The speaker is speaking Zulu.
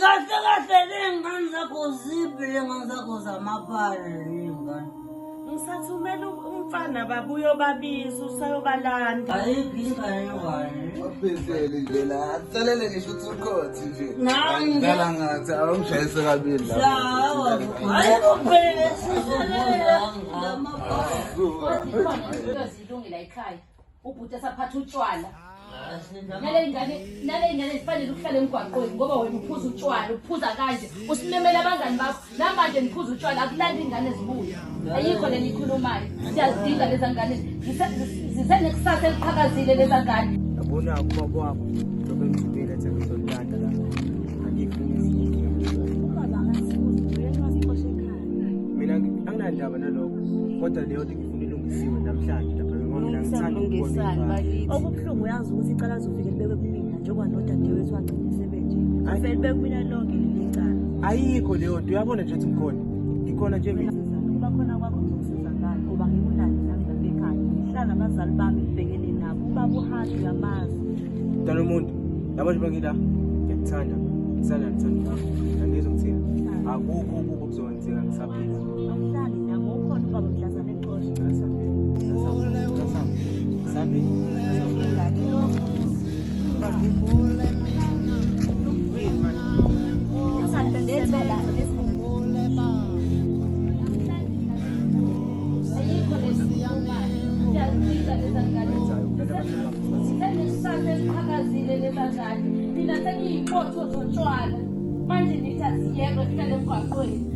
Kahle kahle ley'ngane zakho ziphi ley'ngane zakho zamaphara ley'ngane? Ngisathumela umfana baba uyobabiza usayobalanda. Ayikho ingane yengane. Waphehlele nje la, atsalele ngisho uthukhothi nje. Nami nje- Ngidlala ngathi awungishayise kabili la. Sawa. Ayikho phela lesizwe lamaphara. Zilungile ekhaya. Ubhuti esaphatha utshwala. Nale ngane nale ngane zifanele ukuhlala emgwaqweni ngoba wena uphuza utshwala, uphuza kanje. Usimemela abangani bakho. Namanje niphuza utshwala akulandi ingane zibuye. Ayikho le nikhulumayo. Siyazidinga leza ngane. Zisenekusasa eliqhakazile leza ngane. Yabona ubaba wakho lokho engithumile ethi ngizolilanda la. Angifuni izinkinga. Ubaba akasibuzi uyena wasixosha ekhaya. Mina anginandaba nalokho kodwa leyo nto ngifuna ilungisiwe namhlanje lapha ngoba mina ngithanda ukubona umfana. Okubuhlungu uyazi ukuthi icala lizofike libekwe kumina njengoba nodadewethu wagcina esebenje. Lifike libekwe kumina lonke leli cala. Ayikho leyo nto uyabona nje ukuthi ngikhona. Ngikhona nje mina. Kuba khona kwakho ngizosiza ngani ngoba ngikunani nami lapha ekhaya. Ngihlala nabazali bami ngibhekene nabo. Ubaba uhambe uyamazi. Mntana womuntu, yabo nje bengila ngiyakuthanda. Ngithanda ngithanda lakho. Angizwa ngithini. Akukho okubi okuzokwenzeka ngisaphila. Awuhlali nami ukhona ubaba mhlazane exosha. Sambe. Ayikho le nikhulumayo. Siyazidinga leza ngane. Zisenekusasa eliqhakazile leza ngane. Mina sengiyinqotho zotshwala. Manje nithi aziyekwe zihlale emgwaqweni.